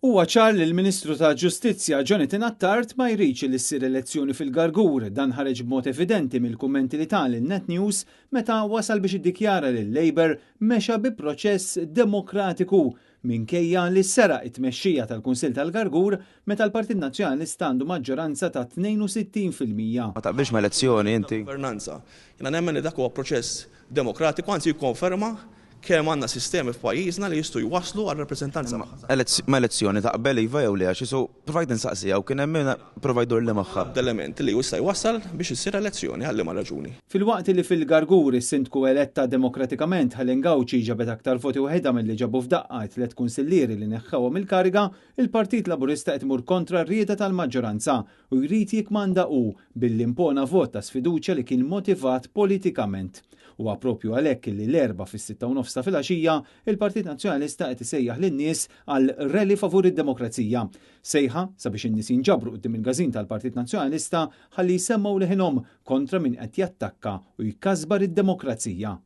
Huwa ċar li l-Ministru ta' Ġustizzja Jonathan Attard ma jridx li ssir elezzjoni fil-Gargur. Dan ħareġ b'mod evidenti mill-kummenti li ta lil Net News meta wasal biex iddikjara li l-Labour mexa bi proċess demokratiku minkejja li seraq it-tmexxija tal-Kunsill tal-Gargur meta l-Partit Nazzjonalista għandu maġġoranza ta' 62%. Ma taqbilx ma' elezzjoni inti? Governanza. Jiena nemmen li dak huwa proċess demokratiku, anzi jikkonferma kemm għandna sistemi f'pajjiżna li jistgħu jwasslu għal rappreżentanza. Ma' elezzjoni taqbel iva jew le? Għax isu provajt insaqsiha u kien hemm min prova jdurli magħha. Element li jista' jwassal biex issir elezzjoni għal liema raġuni. Filwaqt li fil-Gargur is-sindku eletta demokratikament Helen Gauci ġabet aktar voti waħedha milli ġabu f'daqqa tliet kunsillieri li neħħewhom il-kariga, il-Partit Laburista qed imur kontra r-rieda tal-maġġoranza u jrid jikmanda hu billi impona vot ta' sfiduċja li kien motivat politikament. Huwa propju għalhekk li l-Erbgħa fis-6:30 ta' filgħaxija il-Partit Nazzjonalista qed isejjaħ lin-nies għal rally favur id-demokrazija. Sejħa sabiex in-nies jinġabru quddiem il-każin tal-Partit Nazzjonalista ħalli jsemmgħu leħinhom kontra min qed jattakka u jkasbar id-demokrazija.